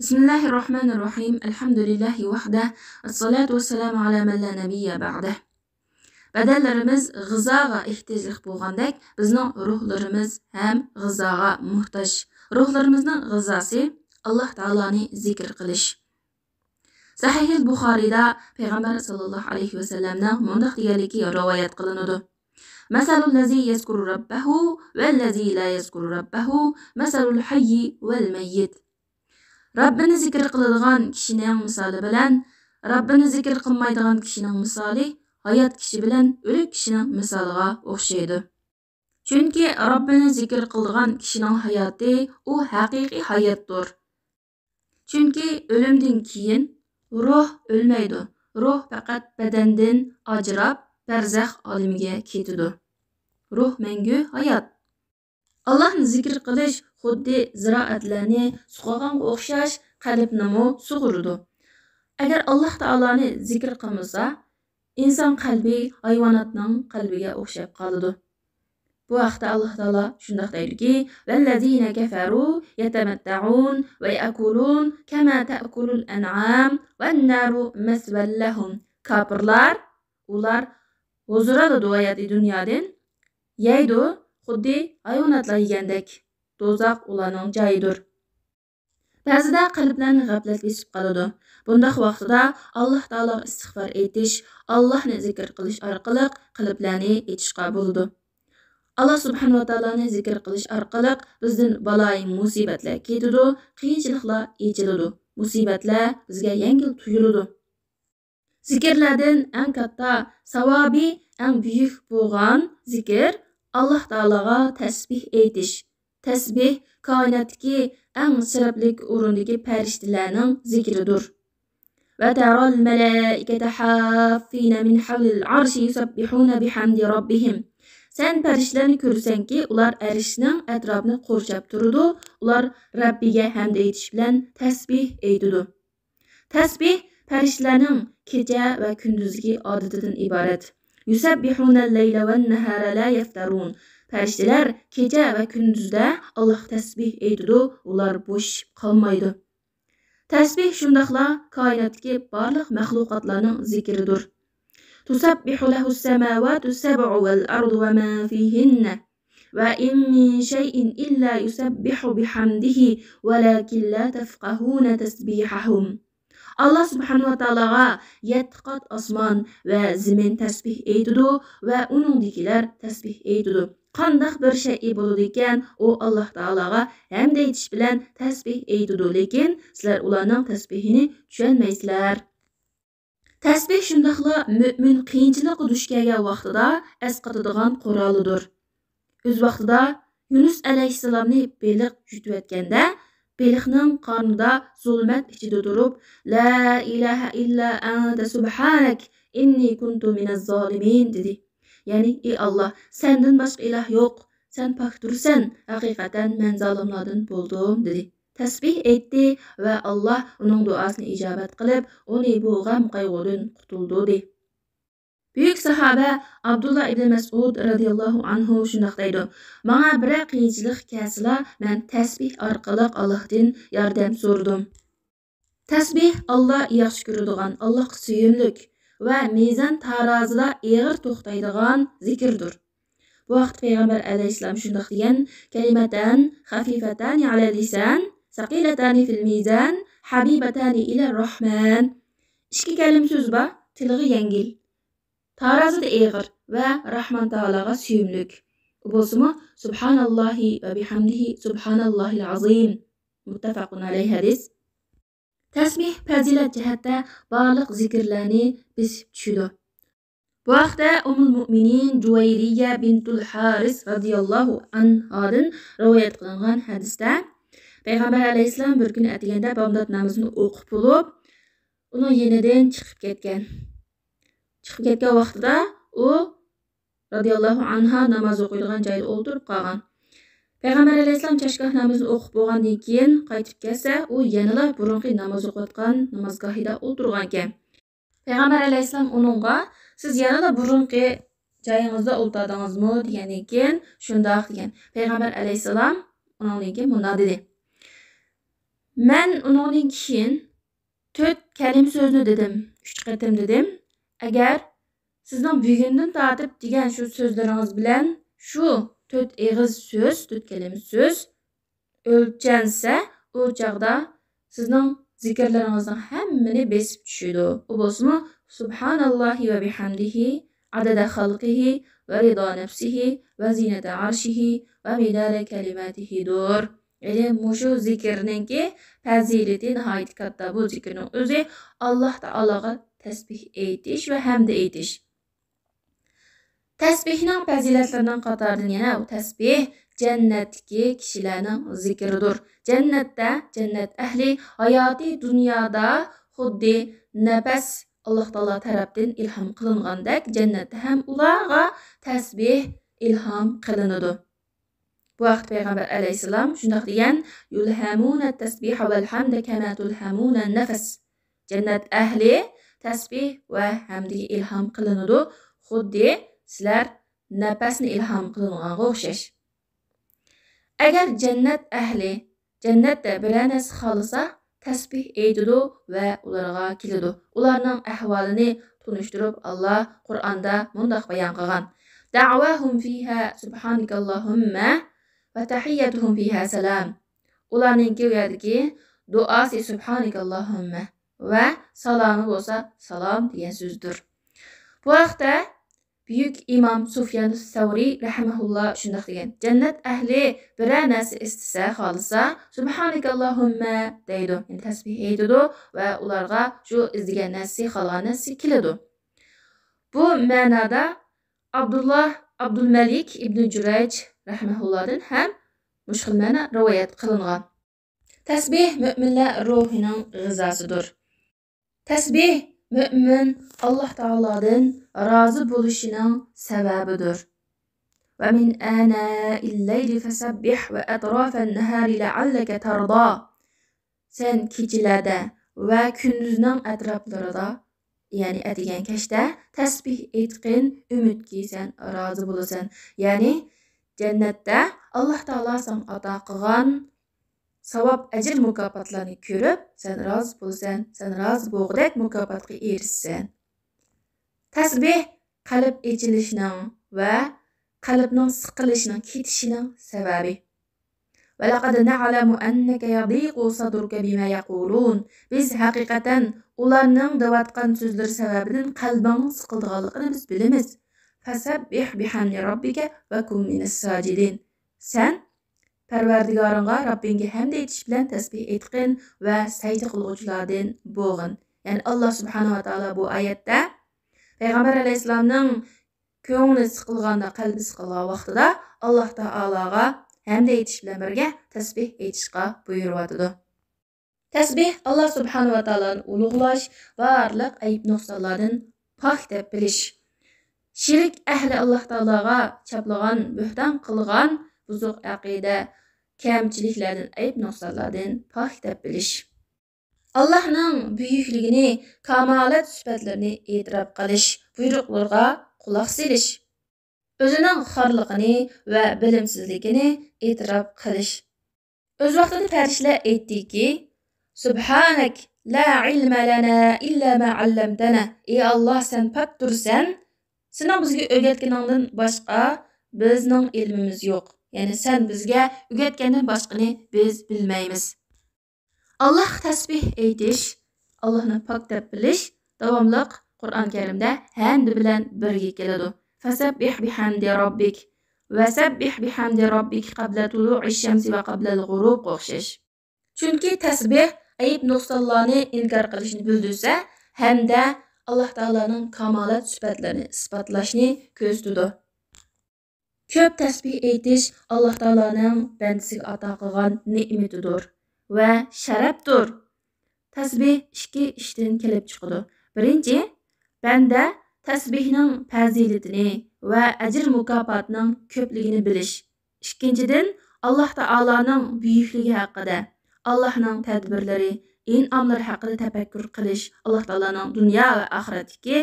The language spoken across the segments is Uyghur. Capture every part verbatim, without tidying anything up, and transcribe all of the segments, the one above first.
بىسمىللاھىرراھمانىرراھىم. ئەلھەمدۇلىللاھى ۋەھدە. ۋەسسالاتۇ ۋەسسالامۇ ئالا مەن لا نەبىييە بەئدە. بەدەنلىرىمىز غىزاغا ئېھتىياجلىق بولغاندەك، بىزنىڭ روھلىرىمىز ھەم غىزاغا موھتاج. روھلىرىمىزنىڭ غىزاسى ئاللاھ تائالانى زىكىر قىلىش. سەھىھىل بۇخارىيدا پەيغەمبەر ساللاللاھۇ ئەلەيھى ۋەسەللەمنىڭ مۇنداق دېگەنلىكى رىۋايەت قىلىنىدۇ: مەسەلۇللەزى يەزكۇرۇ رەببەھۇ ۋەللەزى لا يەزكۇرۇ رەببەھۇ مەسەلۇل ھەييى ۋەل مەييىت. رەببىنى زىكىر قىلىدىغان كىشىنىڭ مىسالى بىلەن رەببىنى زىكىر قىلمايدىغان كىشىنىڭ مىسالى ھايات كىشى بىلەن ئۆلۈك كىشىنىڭ مىسالىغا ئوخشايدۇ. چۈنكى رەببىنى زىكىر قىلىدىغان كىشىنىڭ ھاياتى ئۇ ھەقىقىي ھاياتتۇر. چۈنكى ئۆلۈمدىن كېيىن روھ ئۆلمەيدۇ. روھ پەقەت بەدەندىن ئاجراپ، بەرزەخ ئالىمىگە كېتىدۇ. روھ مەڭگۈ ھايات. ئاللاھنى زىكىر قىلىش خۇددى زىرائەتلەرنى سۇغارغانغا ئوخشاش، قەلبنىمۇ سۇغۇرىدۇ. ئەگەر ئاللاھ تائالانى زىكىر قىلمىسا، ئىنسان قەلبى ھايۋاناتنىڭ قەلبىگە ئوخشاپ قالىدۇ. بۇ ھەقتە ئاللاھ تائالا شۇنداق دەيدۇكى، ۋەللەزىنە كەفەرۇ يەتەمەتتەئۇن ۋە يەئكۇلۇن كەما تەئكۇلۇل ئەنئام ۋەننارۇ مەسۋەللەھۇم. كاپىرلار، ئۇلار ھۇزۇر ئالىدۇ ھاياتىي دۇنيادىن، يەيدۇ، خۇددى ھايۋاناتلار يېگەندەك. دوزاخ ئۇلارنىڭ جايىدۇر. بەزىدە قەلبلەرنى غەپلەت بېسىپ قالىدۇ. بۇنداق ۋاقتىدا ئاللاھ تائالاغا ئىستىغپار ئېيتىش، ئاللاھنى زىكىر قىلىش ئارقىلىق قەلبلەرنى ئېچىشقا بولىدۇ. ئاللاھ سۇبھانەھۇ ۋە تائالانى زىكىر قىلىش ئارقىلىق بىزدىن بالايىن مۇسىبەتلەر كېتىدۇ، قىيىنچىلىقلار ئېچىلىدۇ، مۇسىبەتلەر بىزگە يەڭگىل تۇيۇلىدۇ. زىكىرلەردىن ئەڭ كاتتا ساۋابى، ئەڭ بۈيۈك بولغان زىكىر ئاللاھ تائالاغا تەسبىھ ئېيتىش. تەسبىھ كائىناتتىكى ئەڭ شەرەپلىك ئورۇندىكى پەرىشتىلەرنىڭ زىكرىدۇر. وترى الملائكة حافين من حول العرش يسبحون بحمد ربهم. سەن پەرىشتىلەرنى كۆرىسەنكى، ئۇلار ئەرشنىڭ ئەتراپىنى قورشاپ تۇرىدۇ، ئۇلار رەببىگە ھەمد ئېيتىش بىلەن تەسبىھ ئېيتىدۇ. تەسبىھ پەرىشتىلەرنىڭ كېچە ۋە كۈندۈزدىكى ئادىتىدىن ئىبارەت. يسبحون الليل والنهار لا يفترون. پەرىشتىلەر كېچە ۋە كۈندۈزدە ئاللاھقا تەسبىھ ئېيتىدۇ، ئۇلار بوشىشىپ قالمايدۇ. تەسبىھ شۇنداقلا كائىناتتىكى بارلىق مەخلۇقاتلارنىڭ زىكرىدۇر. تسبح له السماوات السبع والأرض ومن فيهن وإن من شيء إلا يسبح بحمده ولكن لا تفقهون تسبيحهم. ئاللاھ سۇبھانەھۇ ۋە تائالاغا يەتتە قات ئاسمان ۋە زېمىن تەسبىھ ئېيتىدۇ ۋە ئۇنىڭدىكىلەر تەسبىھ ئېيتىدۇ. قانداق بىر شەيئى بولىدىكەن، ئۇ ئاللاھ تائالاغا ھەمد ئېيتىش بىلەن تەسبىھ ئېيتىدۇ، لېكىن سىلەر ئۇلارنىڭ تەسبىھىنى چۈشەنمەيسىلەر. تەسبىھ شۇنداقلا مۆمىن قىيىنچىلىققا دۇچ كەلگەن ۋاقتىدا ئەسقاتىدىغان قورالىدۇر. ئۆز ۋاقتىدا يۇنۇس ئەلەيھىسسالامنى بېلىق يۇتۇۋەتكەندە، بېلىقنىڭ قارنىدا زۇلمەت ئىچىدە تۇرۇپ، لا ئىلاھە ئىللا ئەنتە سۇبھانەك ئىننى كۇنتۇ مىنەز زالىمىن دېدى. يەنى، ئى ئاللاھ، سەندىن باشقا ئىلاھ يوق، سەن پاكتۇرسەن، ھەقىقەتەن مەن زالىملاردىن بولدۇم دېدى. تەسبىھ ئېيتتى ۋە ئاللاھ ئۇنىڭ دۇئاسىنى ئىجابەت قىلىپ، ئۇنى بۇ غەم-قايغۇدىن قۇتۇلدۇردى. بۈيۈك ساھابە ئابدۇللا ئىبنى مەسئۇد رەزىياللاھۇ ئەنھۇ شۇنداق دەيدۇ: ماڭا بىرەر قىيىنچىلىق كەلسىلا، مەن تەسبىھ ئارقىلىق ئاللاھتىن ياردەم سورىدىم. تەسبىھ ئاللا ياخشى كۆرىدىغان، ئاللاغا سۆيۈملۈك ۋە مىزان تارازىدا ئېغىر توختايدىغان زىكىردۇر. بۇ ھەقتە پەيغەمبەر ئەلەيھىسسالام شۇنداق دېگەن: كلمتان خفيفتان على اللسان ثقيلتان في الميزان حبيبتان إلى الرحمن. ئىككى كەلىمە سۆز بار، تىلغا يەڭگىل، تارازىدا ئېغىر ۋە راھمان تائالاغا سۆيۈملۈك. ئۇ بولسىمۇ، سۇبھاناللاھى ۋە بىھەمدىھى، سۇبھاناللاھىل ئازىم. مۇتتەپەقۇن ئەلەيھ ھەدىس. تەسبىھ پەزىلەت جەھەتتە بارلىق زىكىرلەرنى بېسىپ چۈشىدۇ. بۇ ھەقتە ئۇممۇل مۇئمىنىن جۇۋەيرىيە بىنتۇل ھارىس رەزىياللاھۇ ئەنھادىن رىۋايەت قىلىنغان ھەدىستە، پەيغەمبەر ئەلەيھىسسالام بىر كۈنى ئەتىگەندە بامدات نامىزىنى ئوقۇپ بولۇپ، ئۇنىڭ يېنىدىن چىقىپ كەتكەن. چىقىپ كەتكەن ۋاقتىدا ئۇ رەزىياللاھۇ ئەنھا ناماز ئوقۇيدىغان جايدا ئولتۇرۇپ قالغان. پەيغەمبەر ئەلەيھىسسالام چاشگاھ نامىزىنى ئوقۇپ بولغاندىن كېيىن قايتىپ كەلسە، ئۇ يەنىلا بۇرۇنقى ناماز ئوقۇۋاتقان نامازگاھىدا ئولتۇرغانىكەن. پەيغەمبەر ئەلەيھىسسالام ئۇنىڭغا، سىز يەنىلا بۇرۇنقى جايىڭىزدا ئولتۇردىڭىزمۇ دېگەندىن كېيىن، شۇنداق دېگەن. پەيغەمبەر ئەلەيھىسسالام ئۇنىڭدىن كېيىن مۇنداق دېدى: مەن ئۇنىڭدىن كېيىن تۆت كەلىمە سۆزنى دېدىم، ئۈچ قېتىم دېدىم. ئەگەر سىزنىڭ بۈگۈندىن تارتىپ دېگەن شۇ سۆزلىرىڭىز بىلەن شۇ تۆت ئېغىز سۆز، تۆت كەلىمە سۆز ئۆلچەنسە، ئۇ چاغدا سىزنىڭ زىكىرلىرىڭىزنىڭ ھەممىنى بېسىپ چۈشىدۇ. ئۇ بولسىمۇ، سۇبھاناللاھى ۋە بىھەمدىھى، ئادەدە خەلقىھى ۋە رىدا نەپسىھى ۋە زىنەتە ئەرشىھى ۋە مىدادە كەلىماتىھىدۇر. يەنى مۇشۇ زىكىرنىڭكى پەزىلىتى ناھايىتى كاتتا. بۇ زىكىرنىڭ ئۆزى ئاللاھ تائالاغا تەسبىھ ئېيتىش ۋە ھەمدە ئېيتىش. تەسبىھنىڭ پەزىلەتلىرىنىڭ قاتارىدىن يەنە تەسبىھ جەننەتتىكى كىشىلەرنىڭ زىكرىدۇر. جەننەتتە جەننەت ئەھلى ھاياتىي دۇنيادا خۇددى نەپەس ئاللاھ تائالا تەرەپتىن ئىلھام قىلىنغاندەك، جەننەتتە ھەم ئۇلارغا تەسبىھ ئىلھام قىلىنىدۇ. بۇ ھەقتە پەيغەمبەر ئەلەيھىسسالام شۇنداق دېگەن، يۇلھەمۇنە تەسبىھە ۋەل ھەمدە كەمە تۇلھەمۇنە نەفەس. جەننەت ئەھلى تەسبىھ ۋە ھەمدىگە ئىلھام قىلىنىدۇ، خۇددى سىلەر نەپەسنى ئىلھام قىلىنغانغا ئوخشاش. ئەگەر جەننەت ئەھلى جەننەتتە بىرەر نەرسە خالىسا، تەسبىھ ئېيتىدۇ ۋە ئۇلارغا كېلىدۇ. ئۇلارنىڭ ئەھۋالىنى تونۇشتۇرۇپ، ئاللاھ قۇرئاندا مۇنداق بايان قىلغان، دەئۋاھۇم فىھا سۇبھانىكاللاھۇممە ۋە تەھىيەتۇھۇم فىھا سالام. ئۇلارنىڭكى ئۇ يەردىكى دۇئاسى سۇبھانىكاللاھۇممە ۋە سالامى بولسا سالام دېگەن سۆزدۇر. بۇ ھەقتە بۈيۈك ئىمام سۇفيان سەۋرى رەھىمەھۇللا شۇنداق دېگەن، جەننەت ئەھلى بىرەر نەرسە ئىستىسە، خالىسا، سۇبھانىكاللاھۇممە دەيدۇ، يەنى تەسبىھ ئېيتىدۇ ۋە ئۇلارغا شۇ ئىزدىگەن نەرسىسى، خالىغان نەرسىسى كېلىدۇ. بۇ مەنادا ئابدۇللا ئابدۇلمەلىك ئىبنى جۇرەيج رەھىمەھۇللادىن ھەم مۇشۇ خىل مەنە رىۋايەت قىلىنغان. تەسبىھ مۆمىنلەر روھىنىڭ غىزاسىدۇر. تەسبىھ مۆمىن ئاللاھ تائالادىن رازى بولۇشىنىڭ سەۋەبىدۇر. ۋە مىن ئانائىل لەيلى فەسەببىھ ۋە ئەترافەن نەھارى لەئەللەكە تەردا. سەن كېچىلەردە ۋە كۈندۈزنىڭ ئەتراپلىرىدا، يەنى ئەتىگەن كەچتە تەسبىھ ئېيتقىن، ئۈمىدكى سەن رازى بولىسەن. يەنى جەننەتتە ئاللاھ تائالا ساڭا ئاتا قىلغان ساۋاب، ئەجىر، مۇكاپاتلارنى كۆرۈپ، سەن رازى بولىسەن، سەن رازى بولغۇدەك مۇكاپاتقا ئېرىشىسەن. تەسبىھ قەلب ئېچىلىشنىڭ ۋە قەلبنىڭ سىقىلىشىنىڭ، كېتىشىنىڭ سەۋەبى. ۋەلەقەد نەئلەمۇ ئەننەكە يەزىقۇ سەدرۇكە بىما يەقۇلۇن. بىز ھەقىقەتەن ئۇلارنىڭ دەۋاتقان سۆزلىرى سەۋەبىدىن قەلبىڭنىڭ سىقىلىدىغانلىقىنى بىز بىلىمىز. فەسەببىھ بىھەمدى رەببىكە ۋە كۇن مىنەس ساجىدىن. سەن پەرۋەردىگارىڭغا، رەببىڭگە ھەمدە ئېيتىش بىلەن تەسبىھ ئېيتقىن ۋە سەجدە قىلغۇچىلاردىن بولغىن. يەنى ئاللاھ سۇبھانەھۇ ۋە تائالا بۇ ئايەتتە پەيغەمبەر ئەلەيھىسسالامنىڭ كۆڭلى سىقىلغاندا، قەلبى سىقىلغان ۋاقتىدا ئاللاھ تائالاغا ھەمدە ئېيتىش بىلەن بىرگە تەسبىھ ئېيتىشقا بۇيرۇۋاتىدۇ. تەسبىھ ئاللاھ سۇبھانەھۇ ۋە تائالانى ئۇلۇغلاش، بارلىق ئەيىب-نۇقسانلاردىن پاك دەپ بىلىش. شىرك ئەھلى ئاللاھ تائالاغا چاپلىغان، بۆھتان قىلغان بۇزۇق ئەقىدە، كەمچىلىكلەردىن، ئەيىب-نۇقسانلاردىن پاك دەپ بىلىش. ئاللاھنىڭ بۈيۈكلۈكىنى، كامالەت سۈپەتلىرىنى ئېتىراپ قىلىش، بۇيرۇقلىرىغا قۇلاق سېلىش. ئۆزىنىڭ خارلىقىنى ۋە بىلىمسىزلىكىنى ئېتىراپ قىلىش. ئۆز ۋاقتىدا پەرىشتىلەر ئېيتتىكى، سۇبھانەك، لا ئىلمە لەنا ئىللا ما ئەللەمتەنا. ئى ئاللاھ، سەن پاكتۇرسەن، سېنىڭ بىزگە ئۆگەتكىنىڭدىن باشقا بىزنىڭ ئىلمىمىز يوق. يەنى سەن بىزگە ئۆگەتكەندىن باشقىنى بىز بىلمەيمىز. ئاللاھقا تەسبىھ ئېيتىش، ئاللاھنى پاك دەپ بىلىش داۋاملىق قۇرئان كەرىمدە ھەمدە بىلەن بىرگە كېلىدۇ. فەسەببىھ بىھەمدى رەببىك، ۋەسەببىھ بىھەمدى رەببىك قەبلە تۇلۇئىش شەمسى ۋە قەبلەل غۇرۇبقا ئوخشاش. چۈنكى تەسبىھ ئەيىب-نۇقسانلارنى ئىنكار قىلىشنى بىلدۈرسە ھەمدە ئاللاھ تائالانىڭ كامالەت سۈپەتلىرىنى ئىسپاتلاشنى كۆرسىتىدۇ. كۆپ تەسبىھ ئېيتىش ئاللاھ تائالانىڭ بەندىسىگە ئاتا قىلغان نېمىتىدۇر ۋە شەرەپتۇر. تەسبىھ ئىككى ئىشتىن كېلىپ چىقىدۇ. بىرىنچى، بەندە تەسبىھنىڭ پەزىلىتىنى ۋە ئەجىر-مۇكاپاتىنىڭ كۆپلۈكىنى بىلىش. ئىككىنچىدىن، ئاللاھ تائالانىڭ بۈيۈكلۈكى ھەققىدە، ئاللاھنىڭ تەدبىرلىرى، ئىنئاملىرى ھەققىدە تەپەككۇر قىلىش، ئاللاھ تائالانىڭ دۇنيا ۋە ئاخىرەتتىكى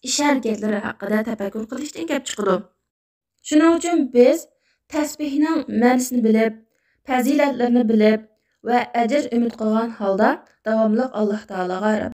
ئىش-ھەرىكەتلىرى ھەققىدە تەپەككۇر قىلىشتىن كېلىپ چىقىدۇ. شۇنىڭ ئۈچۈن بىز تەسبىھنىڭ مەنىسىنى بىلىپ، پەزىلەتلىرىنى بىلىپ، ۋە ئەجىر ئۈمىد قىلغان ھالدا داۋاملىق ئاللاھ تائالاغا رەب